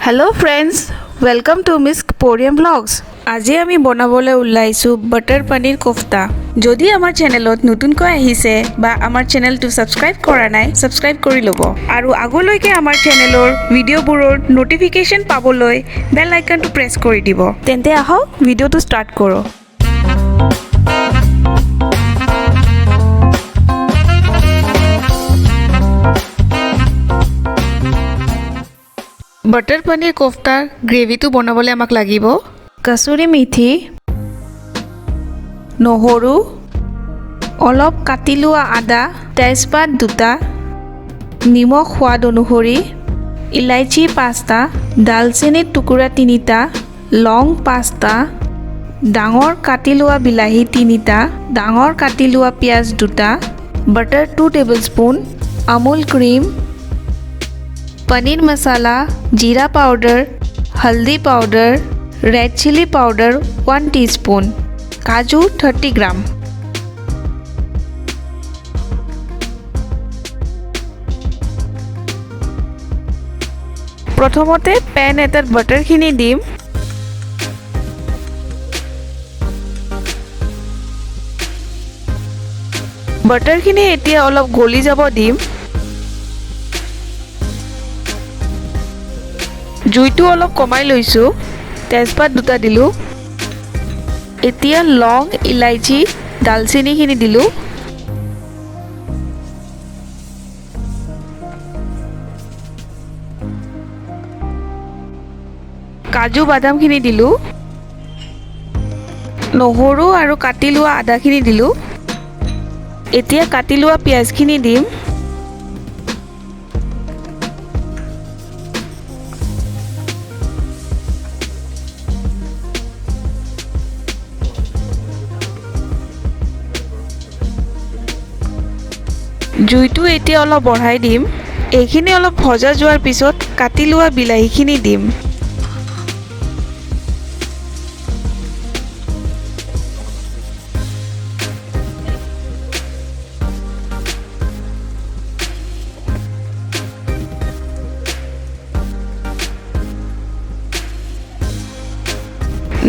Hello friends, welcome to Miss Porium Vlogs. আজি আমি বনাবলৈ ওলাইছোঁ বাটাৰ পনীৰ কোফতা। যদি আমাৰ চেনেলত নতুনকৈ আহিছে বা আমাৰ চেনেলটো ছাবস্ক্ৰাইব কৰা নাই, ছাবস্ক্ৰাইব কৰি ল'ব আৰু আগলৈকে আমাৰ চেনেলৰ ভিডিঅ'বোৰৰ ন'টিফিকেশ্যন পাবলৈ বেল আইকনটো প্ৰেছ কৰি দিব। তেন্তে আহক, ভিডিঅ'টো ষ্টাৰ্ট কৰোঁ। বাটাৰ পনীৰ কোফতাৰ গ্ৰেভিটো বনাবলৈ আমাক লাগিব কচুৰি মেথি, নহৰু, অলপ কাটি লোৱা আদা, তেজপাত দুটা, নিমখ সোৱাদ অনুসৰি, ইলাচি পাঁচটা, ডালচেনিৰ টুকুৰা তিনিটা, লং পাঁচটা, ডাঙৰ কাটি লোৱা বিলাহী তিনিটা, ডাঙৰ কাটি লোৱা পিঁয়াজ দুটা, butter 2 table spoon, Amul cream, paneer masala, জিৰা পাউডাৰ, হালধি powder, red chilli powder 1 teaspoon, কাজু 30 গ্ৰাম। প্ৰথমতে পেন এটাত বাটাৰখিনি দিম। বাটাৰখিনি এতিয়া অলপ গলি যাব দিম। জুইটো অলপ কমাই লৈছোঁ। তেজপাত দুটা দিলোঁ। এতিয়া লং, ইলাচি, ডালচেনিখিনি দিলোঁ। কাজু বাদামখিনি দিলোঁ। নহৰু আৰু কাটি লোৱা আদাখিনি দিলোঁ। এতিয়া কাটি লোৱা পিঁয়াজখিনি দিম। জুইটো এতিয়া অলপ বঢ়াই দিম। এইখিনি অলপ ভজা যোৱাৰ পিছত কাটি লোৱা বিলাহীখিনি দিম।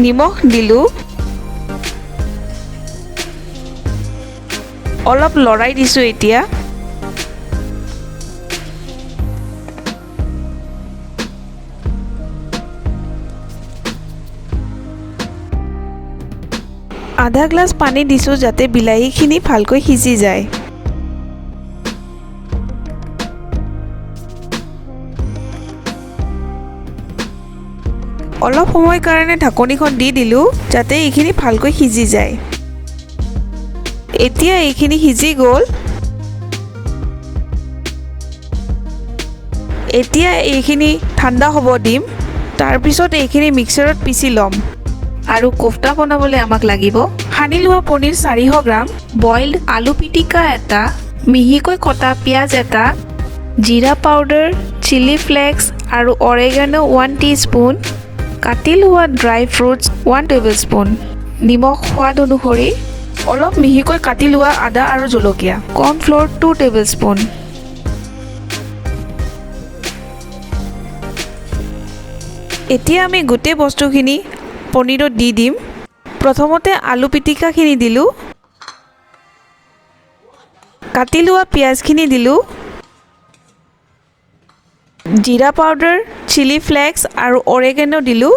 নিমখ দিলোঁ। অলপ লৰাই দিছোঁ। এতিয়া আধা গ্লাছ পানী দিছোঁ, যাতে বিলাহীখিনি ভালকৈ সিজি যায়। অলপ সময় কাৰণে ঢাকনিখন দি দিলোঁ, যাতে এইখিনি ভালকৈ সিজি যায়। এতিয়া এইখিনি সিজি গ'ল। এতিয়া এইখিনি ঠাণ্ডা হ'ব দিম। তাৰপিছত এইখিনি মিক্সাৰত পিচি ল'ম। আৰু কোফতা বনাবলৈ আমাক লাগিব সানি লোৱা পনীৰ 400 গ্ৰাম, বইল্ড আলু পিটিকা এটা, মিহিকৈ কটা পিঁয়াজ এটা, জিৰা পাউডাৰ, চিলি ফ্লেক্স আৰু অৰেগানো 1 টিস্পুন, কাটি লোৱা ড্ৰাই ফ্ৰুটছ 1 টেবল স্পুন, নিমখ সোৱাদ অনুসৰি, অলপ মিহিকৈ কাটি লোৱা আদা আৰু জলকীয়া, কৰ্ণফ্ল'ৰ 2 টেবল স্পুন। এতিয়া আমি গোটেই বস্তুখিনি পনীৰত দি দিম। প্ৰথমতে আলু পিটিকাখিনি দিলোঁ। কাটি লোৱা পিঁয়াজখিনি দিলোঁ। জিৰা পাউডাৰ, চিলি ফ্লেক্স আৰু অৰেগেনো দিলোঁ।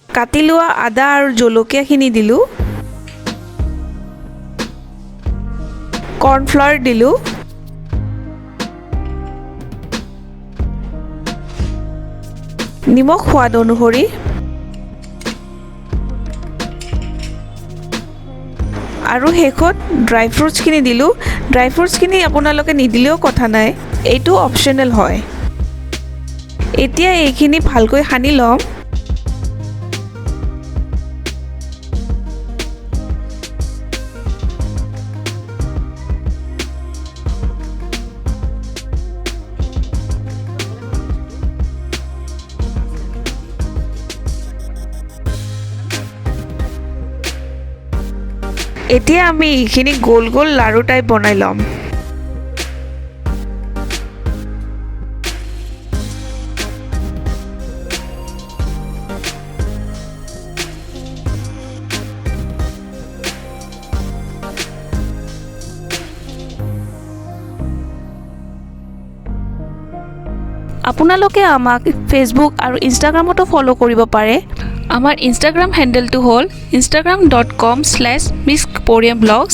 কাটি লোৱা আদা আৰু জলকীয়াখিনি দিলোঁ। কৰ্ণফ্লাৱাৰ দিলোঁ। নিমখ সোৱাদ অনুসৰি আৰু শেষত ড্ৰাই ফ্ৰুটছখিনি দিলোঁ। ড্ৰাই ফ্ৰুটছখিনি আপোনালোকে নিদিলেও কথা নাই, এইটো অপশ্যনেল হয়। এতিয়া এইখিনি ভালকৈ সানি ল'ম। এতিয়া আমি এইখিনি গোল গোল লাড়ু টাইপ বনাই ল'ম। আপোনালোকে আমাক ফেচবুক আৰু ইনষ্টাগ্ৰামতো ফ'ল' কৰিব পাৰে। আমাৰ ইনষ্টাগ্ৰাম হেণ্ডেলটো হ'ল instagram.com/মিস্কপৰিয়াম ব্লগছ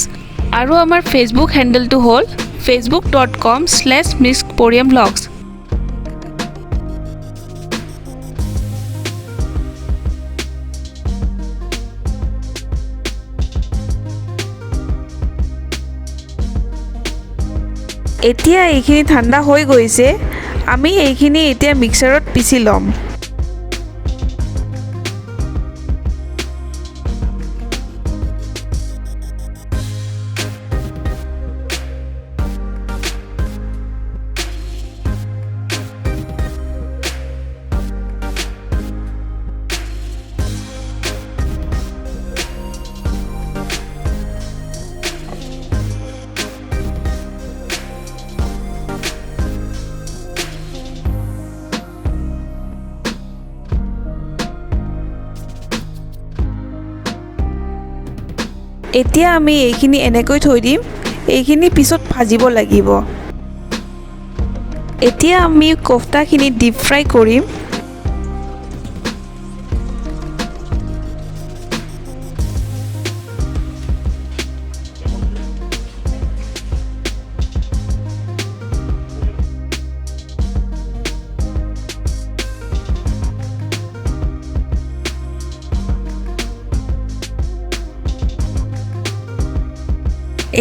আৰু আমাৰ ফেচবুক হেণ্ডেলটো হ'ল facebook.com/মিস্কপৰিয়াম ব্লগছ। এতিয়া এইখিনি ঠাণ্ডা হৈ গৈছে। আমি এইখিনি এতিয়া মিক্সাৰত পিচি ল'ম। এতিয়া আমি এইখিনি এনেকৈ থৈ দিম। এইখিনি পিছত ভাজিব লাগিব। এতিয়া আমি কোফতাখিনি ডিপ ফ্ৰাই কৰিম।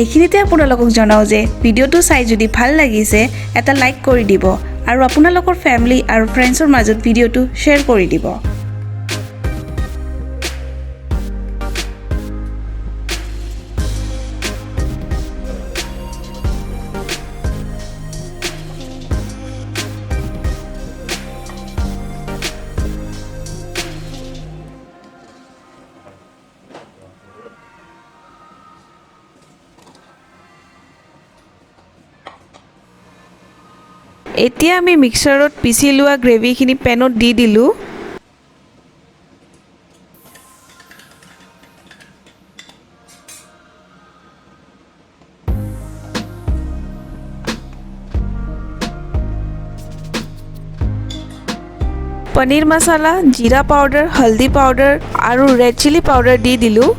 এইখিনিতে আপোনালোকক জনাওঁ যে ভিডিঅ'টো চাই যদি ভাল লাগিছে, এটা লাইক কৰি দিব আৰু আপোনালোকৰ ফেমিলি আৰু ফ্ৰেণ্ডছৰ মাজত ভিডিঅ'টো শ্বেয়াৰ কৰি দিব। এতিয়া আমি মিক্সাৰত পিচি লোৱা গ্ৰেভিখিনি পেনত দি দিলোঁ। পনীৰ মছলা, জিৰা পাউডাৰ, হালধি পাউডাৰ আৰু ৰেড চিলি পাউডাৰ দি দিলোঁ।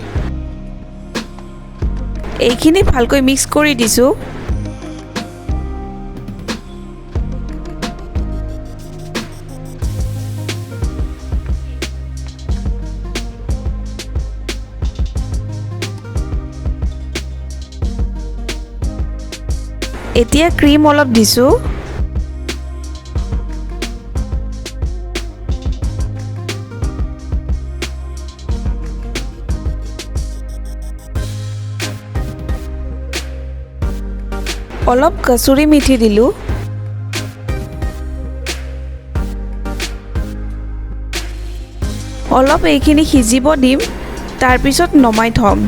এইখিনি ভালকৈ মিক্স কৰি দিছোঁ। এতিয়া ক্ৰীম অলপ দিছোঁ। অলপ কচুৰি মেথি দিলোঁ। অলপ এইখিনি সিজিব দিম, তাৰপিছত নমাই থ'ম।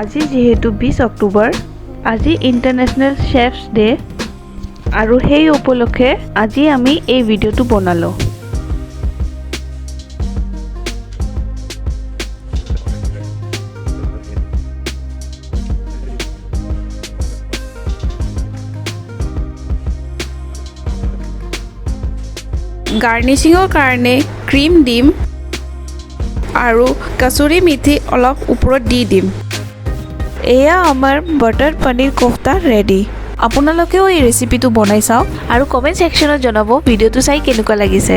আজি যিহেতু 20 অক্টোবৰ, আজি ইণ্টাৰনেশ্যনেল চেফছ ডে আৰু সেই উপলক্ষে আজি আমি এই ভিডিঅ'টো বনালোঁ। গাৰ্নিচিঙৰ কাৰণে ক্ৰীম দিম আৰু কচুৰি মেথি অলপ ওপৰত দি দিম। এয়া আমাৰ বাটাৰ পনীৰ কোফতা ৰেডি। আপোনালোকেও এই ৰেচিপিটো বনাই চাওক আৰু কমেণ্ট ছেকশ্যনত জনাব ভিডিঅ'টো চাই কেনেকুৱা লাগিছে।